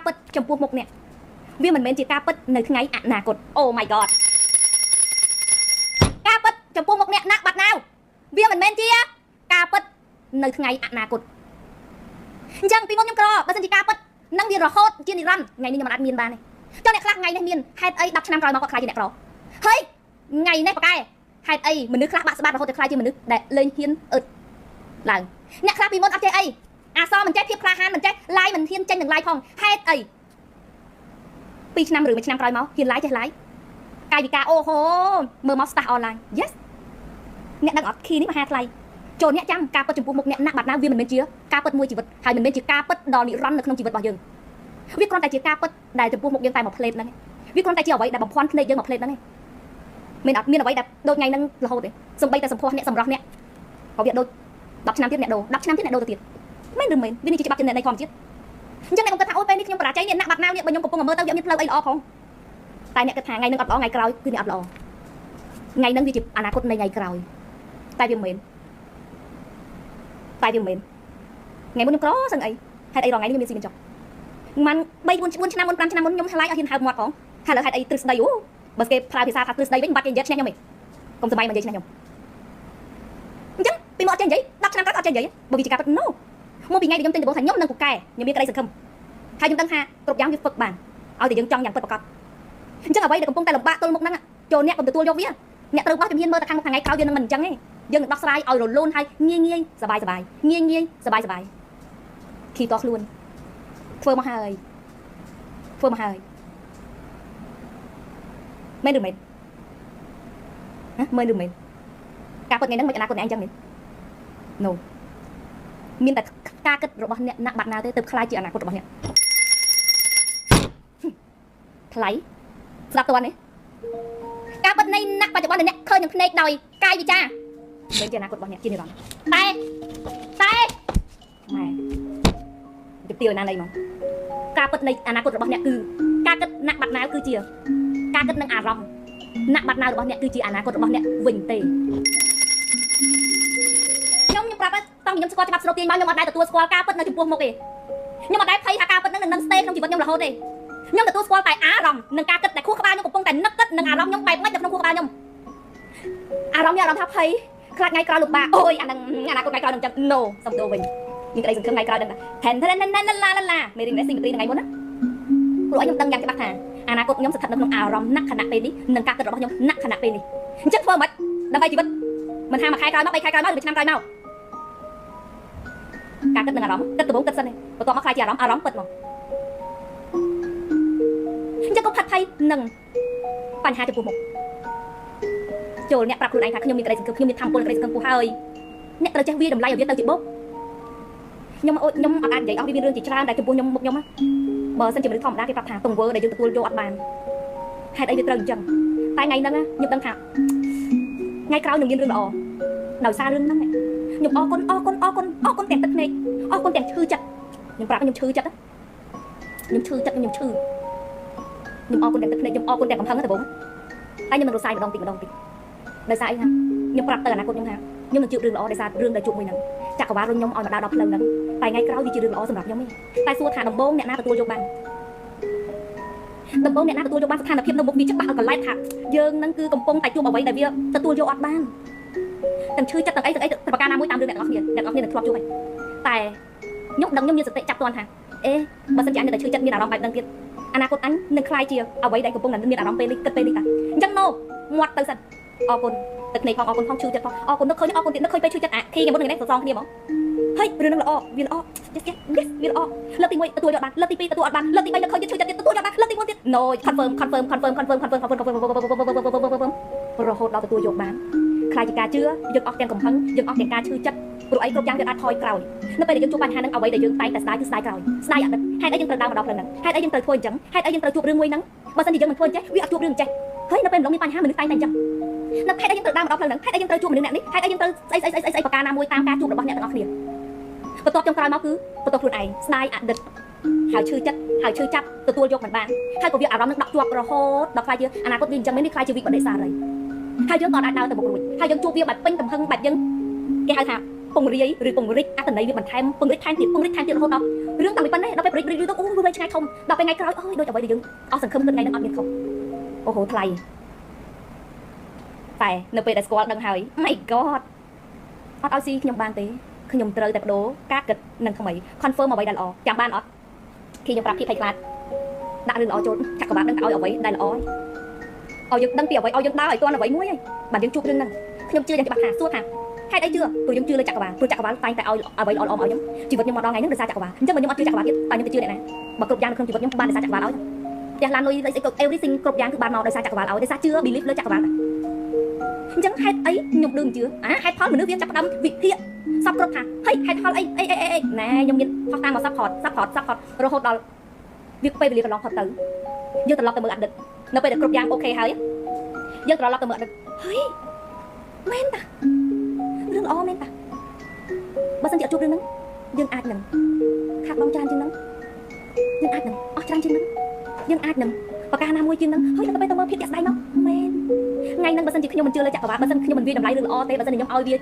ការពិតចំពោះមុខអ្នកវាមិនមែនជាការពិតនៅថ្ងៃអនាគត Oh my god ការពិតចំពោះមុខអ្នកណាបាត់ណាវវាមិនមែនជាការពិតនៅថ្ងៃអនាគតអញ្ចឹងពីមុនខ្ញុំក្របើសិនជាការពិតនឹងវារហូតជានិរន្តរ៍ថ្ងៃនេះខ្ញុំមិនអាចមានបានទេចុះអ្នកខ្លះថ្ងៃនេះមានហេតុអី10ឆ្នាំក្រោយមកគាត់ខ្លាចជាអ្នកក្រហើយថ្ងៃនេះប៉កែហេតុអីមនុស្សខ្លះបាក់ស្បាតរហូតទៅខ្លាចជាមនុស្សដែលលែងហ៊ានអឹតឡើងអ្នកខ្លះពីមុនអត់ចេះអីអាសមិនចេះភាពក្លាហានមិនចេះឡាយមិនហ៊ានចេញនឹងឡាយផងហេតុអី2ឆ្នាំឬ1ឆ្នាំក្រោយមកហ៊ានឡាយចេះឡាយកាយវិការអូហូមើលមក staff online yes អ្នកដឹងអត់ key នេះមហាថ្លៃចូលអ្នកចាំការពិតចំពោះមុខអ្នកណាបាត់ណាវាមិនមែនជាការពិតមួយជីវិតហើយមិនមែនជាការពិតដ៏និរន្តរ៍នៅក្នុងជីវិតរបស់យើងវាគ្រាន់តែជាការពិតដែលចំពោះមុខយើងតែមួយផ្លេតហ្នឹងវាគ្រាន់តែជាអ្វីដែលបំភាន់ភ្នែកយើងមួយផ្លេតហ្នឹងឯងមានអត់មានអ្វីដែលដូចថ្ងៃហ្នឹងរហូតទេសំបីតែសម្ផស្សអ្នកសម្រស់អ្នកក៏វាដូច10ឆ្នាំទៀតអ្នកដូរ10ឆ្នាំទៀតអ្នកដូរទៅទៀតមែនឬមែនវានេះជាច្បាប់ចំណេះនៃធម្មជាតិអញ្ចឹងអ្នកកុំគិតថាអូពេលនេះខ្ញុំបរាជ័យនេះណាក់បាត់ណាវនេះបើខ្ញុំកំពុងតែមើលទៅវាមានផ្លូវអីល្អផងតែអ្នកគិតថាថ្ងៃហ្នឹងអត់ល្អថ្ងៃក្រោយគឺអ្នកអត់ល្អថ្ងៃហ្នឹងវាជាអនាគតនៃថ្ងៃក្រោយតែវាមិនមែនតែវាមិនមែនថ្ងៃមុនខ្ញុំក្រសឹងអីហេតុអីរងថ្ងៃនេះខ្ញុំមានស៊ីមិនចុះមិន3 4 4ឆ្នាំមុន5ឆ្នាំមុនខ្ញុំថ្លៃអត់ហ៊ានហើបមាត់ផងហើយឥឡូវហេតុអីទ្រឹស្ដីអូបើគេប្រើភាសាថាទ្រឹស្ដីវិញបាត់គេនិយាយឈ្នះខ្ញុំឯងកុំសម័យមកនិយាយឈ្នះខ្ញុំអញ្ចឹងពីមកអត់ចេះនិយាយ10ឆ្នាំក្រោយអត់ចេះនិយាយបើវាជាការពិត no មកពីថ្ងៃដែលខ្ញុំទិញដំបូងថាខ្ញុំនឹងពូកែខ្ញុំមានក្តីសង្ឃឹមហើយខ្ញុំដឹងថាគ្រប់យ៉ាងវាហ្វឹកបានឲ្យតែយើងចង់យ៉ាងពិតប្រាកដអញ្ចឹងអ្វីដែលកំពុងតែលំបាកទល់មុខហ្នឹងចូលអ្នកកុំទទួលយកវាអ្នកត្រូវបោះជំហានមើលទៅខាងមុខថ្ងៃក្រោយយើងនឹងមិនអញ្ចឹងទេយើងនឹងដោះស្រាយឲ្យរលូនហើយងាយងាយសบายសบายងាយងាយសบายសบายខីតខ្លួនធ្វើមកហើយធ្វើមកហើយមែនឬមែនហ៎មែនឬមែនការពិតថ្ងៃហ្នឹងមិនអនាគតអ្នកអញ្ចឹងមែន No មានតែការគិតរបស់អ្នកណាក់បាត់ណាទេទៅខ្លាយជាអនាគតរបស់អ្នកថ្លៃស្ដាប់តើនេះការពិតនៃណាក់បច្ចុប្បន្នអ្នកឃើញនឹងភ្នែកដោយកាយវិការមិនជាអនាគតរបស់អ្នកជានិរន្តរ៍តែតែម៉ែទៅទាវណានៃមកការពិតនៃអនាគតរបស់អ្នកគឺការគិតណាក់បាត់ណាគឺជាការគិតនឹងអារម្មណ៍ណាក់បាត់ណារបស់អ្នកគឺជាអនាគតរបស់អ្នកវិញទេខ្ញុំខ្ញុំប្រាប់តាំងខ្ញុំស្គាល់ច្បាប់ស្រូបទាញមកខ្ញុំអត់ដែលទទួលស្គាល់ការពិតនៅចំពោះមុខទេខ្ញុំអត់ដែលភ័យថាការពិតហ្នឹងនឹងស្ទេក្នុងជីវិតខ្ញុំរហូតទេខ្ញុំទទួលស្គាល់តែអារម្មណ៍និងការគិតដែលខួរក្បាលខ្ញុំកំពុងតែនឹកគិតនឹងអារម្មណ៍ខ្ញុំបែបម៉េចនៅក្នុងខួរក្បាលខ្ញុំអារម្មណ៍នេះអារម្មណ៍ថាភ័យខ្លាចថ្ងៃក្រោយលំបាកអូយអានឹងអនាគតថ្ងៃក្រោយនឹងចឹង no សុំទោសវិញមានក្តីសង្ឃឹមថ្ងៃក្រោយដឹងថាថែនថែនថែនឡាឡាឡាមេរីមេស៊ីមីថ្ងៃមុនណាព្រោះខ្ញុំដឹងយ៉ាងច្បាស់ថាអនាគតខ្ញុំស្ថិតនៅក្នុងអារម្មណ៍ណខណៈពេលនេះនិងការគិតរបស់ខ្ញុំណខណៈពេលនេះអញ្ចឹងធ្វើម៉េចដើម្បីជីវិតមិនថាមួយខែក្រោយមក3ខែក្រោយមកឬឆ្នាំក្រោយមកការគិតនឹងអារម្មណ៍គិតដំបូងគិតសិនទេបន្ទាប់មកខ្លាចជាអារម្មណ៍អារម្មណ៍ពិតមកអញ្ចឹងក៏ផាត់ភ័យនឹងបញ្ហាចំពោះមុខចូលអ្នកប្រាប់ខ្លួនឯងថាខ្ញុំមានក្តីសង្ឃឹមខ្ញុំមានធម៌ពលក្តីសង្ឃឹមពោះហើយអ្នកត្រូវចេះវាតម្លៃឲ្យវាទៅជាបុកខ្ញុំអូខ្ញុំអត់អាចនិយាយអស់វាមានរឿងជាច្រើនដែលចំពោះខ្ញុំមុខខ្ញុំបើសិនជាមនុស្សធម្មតាគេប្រាប់ថាទង្វើដែលយើងទទួលយកអត់បានហេតុអីវាត្រូវអញ្ចឹងតែថ្ងៃហ្នឹងខ្ញុំដឹងថាថ្ងៃក្រោយនឹងមានរឿងល្អដោយសាររឿងហ្នឹងខ្ញុំអរគុណអរគុណអរគុណអរគុណទាំងទឹកភ្នែកអរគុណទាំងឈឺចិត្តខ្ញុំប្រាប់ខ្ញុំឈឺចិត្តខ្ញុំឈឺចិត្តខ្ញុំឈឺខ្ញុំអរគុណទាំងទឹកភ្នែកខ្ញុំអរគុណទាំងកំហឹងទៅបងតែខ្ញុំនឹងរសាយម្ដងតិចម្ដងតិចដោយសារអីថាខ្ញុំប្រាប់ទៅអនាគតខ្ញុំថាខ្ញុំនឹងជួបរឿងល្អដោយសាររឿងដែលជួបមួយហ្នឹងចក្រវាលរុញខ្ញុំឲ្យមកដល់ផ្លូវហ្នឹងតែថ្ងៃក្រោយវាជារឿងល្អសម្រាប់ខ្ញុំឯងតែសួរថាដំបូងអ្នកណាទទួលយកបានដំបូងអ្នកណាទទួលយកបានស្ថានភាពនៅមុខវាច្បាស់ឲ្យកន្លែងថាយើងនឹងគឺកំពុងតែជួបអ្វីដែលវាទទួលយកអត់បានទាំងឈឺចិត្តទាំងអីទាំងអីប្រការណាមួយតាមរឿងអ្នកនរគ្នាអ្នកនរគ្នានឹងធ្លាប់ជួបហើយតែខ្ញុំដឹងខ្ញុំមានសតិចាប់ទាន់ថាអេបើសិនជាអញនៅតែឈឺចិត្តមានអារម្មណ៍បែបហ្នឹងទៀតអនាគតអញនឹងក្លាយជាអ្វីដែលកំពុងតែមានអារម្មណ៍ពេលនេះគិតពេលនេះតាអញ្ចឹងណូមាត់ទៅសិនអរគុណទឹកភ្នែកផងអរគុណផងឈឺចិត្តផងអរគុណនឹកឃើញអរគុណទៀតនឹកឃើញពេលឈឺចិត្តអាខីគេមុននឹងនេះសសងគ្នាហ្មងហើយរឿងនឹងល្អវាល្អ yes yes yes វាល្អលើកទី1ទទួលយកបានលើកទី2ទទួលអត់បានលើកទី3នឹកឃើញទៀតឈឺចិត្តទៀតទទួលយកបានលើកទី4ទៀត no confirm confirm confirm confirm confirm confirm confirm confirm រហូតដល់ទទួលយកបានខ្លាចជាការជឿយើងអស់ទាំងកំហឹងយើងអស់ទាំងការឈឺចិត្តព្រោះអីគ្រប់យ៉ាងវាអាចថយក្រោយនៅពេលដែលយើងជួបបញ្ហាហ្នឹងអ្វីដែលយើងតែងតែស្ដាយគឺស្ដាយក្រោយស្ដាយអតីតហេតុអីយើងត្រូវដើរមកដល់ផ្លូវហ្នឹងហេតុអីយើងត្រូវធ្វើអញ្ចឹងហេតុអីយើងត្រូវជួបរឿងមួយហ្នឹងបើសិនជាយើងមិនធ្វើអញ្ចេះវាអត់ជួបរឿងអញ្ចេះហើយនៅពេលម្លងមានបញ្ហាមនុស្សតែងតែអញ្ចឹងនៅហេតុអីយើងត្រូវដើរមកដល់ផ្លូវហ្នឹងហេតុអីយើងត្រូវជួបមនុស្សអ្នកនេះហេតុអីយើងត្រូវស្អីស្អីស្អីស្អីប្រការណាមួយតាមការជួបរបស់អ្នកទាំងអស់គ្នាបន្ទាប់ចុងក្រោយមកគឺបន្ទាប់ខ្លួនឯងស្ដាយអតីតហើយឈឺចិត្តហើយឈឺចាប់ទទួលយកមិនបានហើយក៏វាអារម្មណ៍នឹងដក់ជាប់រហូតដល់ខ្លាចជាអនាគតវាអញ្ចឹងមែនវាខ្លាចជាវិបត្តិសារីហើយយើងក៏អាចដើរទៅមុខរួចហើយយើងជួបវាបែបពេញកំហឹងបែបយើងគេហៅថាពង្រាយឬពង្រិចអត្តន័យវាបន្ថែមពង្រិចថែមទៀតពង្រិចថែមទៀតរហូតដល់ រឿងតាំងពីប៉ុណ្ណេះដល់ពេលប្រិចរឿងទៅអូវែងឆ្ងាយធំដល់ពេលថ្ងៃក្រោយអូយដូចអ្វីដែលយើងអស់សង្ឃឹមគិតថ្ងៃហ្នឹងអត់មានខុសអូហូថ្លៃតែនៅពេលដែលស្គាល់ដឹងហើយ My God អត់ឲ្យស៊ីខ្ញុំបានទេខ្ញុំត្រូវតែបដូរការគិតនឹងថ្មី confirm អ្វីដែលល្អចាំបានអត់គេខ្ញុំប្រាប់ភាពភ័យខ្លាចដាក់រឿងល្អចូលចាក់កបាដឹងតែឲ្យអ្វីដែលល្អឲ្យយើងដឹងពីអ្វីឲ្យយើងដើរឲ្យទាន់អ្វីមួយហើយបាទយើងជួបរឿងហ្នឹងខ្ញុំជឿយ៉ាងច្បាស់ថាសួរថាហេតុអីជឿព្រោះយើងជឿលើចក្រវាលព្រោះចក្រវាលតែងតែឲ្យអ្វីល្អៗមកឲ្យខ្ញុំជីវិតខ្ញុំមកដល់ថ្ងៃហ្នឹងដោយសារចក្រវាលអញ្ចឹងបើខ្ញុំអត់ជឿចក្រវាលទៀតតើខ្ញុំទៅជឿអ្នកណាបើគ្រប់យ៉ាងនៅក្នុងជីវិតខ្ញុំបានដោយសារចក្រវាលឲ្យផ្ទះឡានលុយស្អីក៏ everything គ្រប់យ៉ាងគឺបានមកដោយសារចក្រវាលឲ្យដោយសារជឿ belief លើចក្រវាលអញ្ចឹងហេតុអីខ្ញុំឌឺមិនជឿអាហេតុផលមនុស្សវាចាប់ផ្ដើមវិភាគសពគ្រប់ថាហេហេតុផលអីអីអីអីណែខ្ញុំមានផុសតាមមក support support support រហូតដល់វាពេលវេលាកន្លងផុតទៅយើងត្រឡប់ទៅមើលអតីតនៅពេលដែលគ្រប់យ៉ាង OK ហើយយើងត្រឡប់ទៅមើលអតីតហេមែនតារឿងល្អមែនតាបើសិនជាអត់ជួបរឿងហ្នឹងយើងអាចនឹងខាតបង់ច្រើនជាងហ្នឹងយើងអាចនឹងអស់ច្រើនជាងហ្នឹងយើងអាចនឹងប្រការណាមួយជាងហ្នឹងហើយដល់ពេលទៅមើលភាពជាក់ស្ដែងមកមែនថ្ងៃហ្នឹងបើសិនជាខ្ញុំមិនជឿលើចក្រវាលបើសិនខ្ញុំមិនវាតម្លៃរឿងល្អទេបើសិនជាខ្ញុំឲ្យវា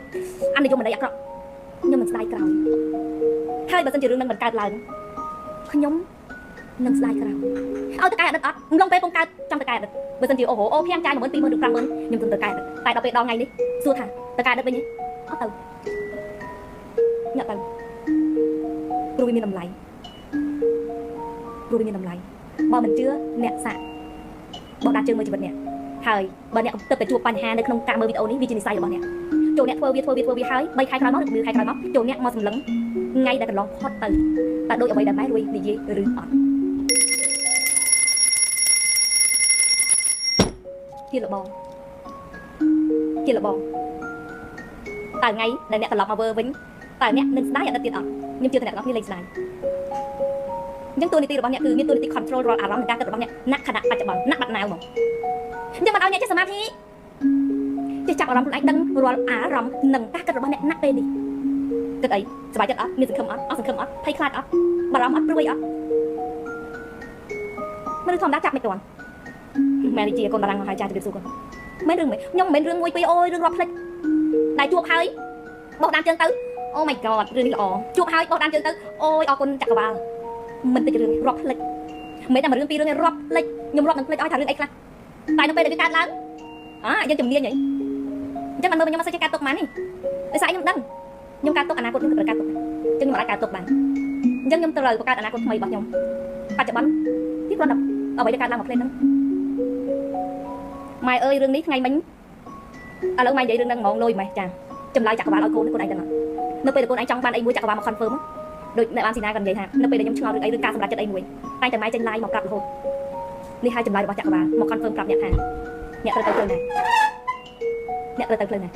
អនិយមន័យអាក្រក់ខ្ញុំមិនស្ដាយក្រោយហើយបើសិនជារឿងហ្នឹងមិនកើតឡើងខ្ញុំនឹងស្ដាយក្រោយឲ្យទៅកែអតីតអត់អំឡុងពេលពងកើតចង់ទៅកែអតីតបើសិនជាអូហូអូភាំងចាយ10000 20000ឬ50000ខ្ញុំទៅកែអតីតតែដល់ពេលដល់ថ្ងៃនេះសួរថាទៅកែអតីតវិញអត់ទៅញាក់ទៅព្រោះវាមានតម្លៃព្រោះវាមានតម្លៃបើមិនជឿអ្នកសាក់បោះដាក់ជើងមើលជីវិតអ្នកហើយបើអ្នកទៅតែជួបបញ្ហានៅក្នុងការមើលវីដេអូនេះវាជានិស្ស័យរបស់អ្នកចូលអ្នកធ្វើវាធ្វើវាធ្វើវាហើយ3ខែក្រោយមកឬ6ខែក្រោយមកចូលអ្នកមកសម្លឹងថ្ងៃដែលកន្លងផុតទៅតើដូចអ្វីដែលម៉ែរួយនិយាយឬអត់ជាលបងជាលបងតើថ្ងៃដែលអ្នកត្រឡប់មកវើវិញតើអ្នកនឹងស្ដាយអត់ទៀតអត់ខ្ញុំជឿថាអ្នកទាំងអស់គ្នាលែងស្ដាយអញ្ចឹងតួនាទីរបស់អ្នកគឺមានតួនាទី control រាល់អារម្មណ៍និងការគិតរបស់អ្នកณខណៈបច្ចុប្បន្នណបាត់ណាវមកអញ្ចឹងមិនឲ្យអ្នកចេះសមាធិចេះចាប់អារម្មណ៍ខ្លួនឯងដឹងរាល់អារម្មណ៍និងការគិតរបស់អ្នកណពេលនេះគិតអីសប្បាយចិត្តអត់មានសង្ឃឹមអត់អស់សង្ឃឹមអត់ភ័យខ្លាចអត់បារម្ភអត់ព្រួយអត់មនុស្សធម្មតាចាប់មិនទាន់មែននេះជាកូនបារាំងមកហើយចាជម្រាបសួរកូនមិនរឿងខ្ញុំមិនមែនរឿងមួយពីរអូយរឿងរាប់ផ្លិចដែលជួបហើយបោះដានជើងទៅអូ my god រឿងនេះល្អជួបហើយបោះដានជើងទៅអូយអរគុណចក្រវាលមិនតិចរឿងរាប់ផ្លិចមិនតែមួយរឿងពីររឿងរាប់ផ្លិចខ្ញុំរាប់នឹងផ្លិចឲ្យថារឿងអីខ្លះតែនៅពេលដែលវាកើតឡើងអាយើងជំនាញហីអញ្ចឹងមិនមើលខ្ញុំអត់សូវចេះកើតទុកបាននេះដោយសារខ្ញុំដឹងខ្ញុំកើតទុកអនាគតខ្ញុំត្រូវកើតទុកអញ្ចឹងខ្ញុំអាចកើតទុកបានអញ្ចឹងខ្ញុំត្រូវបង្កើតអនាគតថ្មីរបស់ខ្ញុំបច្ចុប្បន្ននេះគ្រាន់តែអ្វីដែលកើតឡើងមកផ្លេហ្នឹងម៉ែអើយរឿងនេះថ្ងៃមិញឥឡូវម៉ែនិយាយរឿងហ្នឹងហ្មងលុយម៉េះចាចម្លើយចក្រវាលឲ្យកូនកូនឯងទាំងនៅពេលដែលកូនឯងចង់បានអីមួយចក្រវាលមក confirm ដូចអ្នកបានស៊ីណាគាត់និយាយថានៅពេលដែលខ្ញុំឆ្ងល់រឿងអីឬការសម្រេចចិត្តអីមួយតែតែម៉ែចេញ live មកប្រាប់រហូតនេះហើយចម្លើយរបស់ចក្រវាលមក confirm ប្រាប់អ្នកថាអ្នកត្រូវទៅផ្លូវណាអ្នកត្រូវទៅផ្លូវណា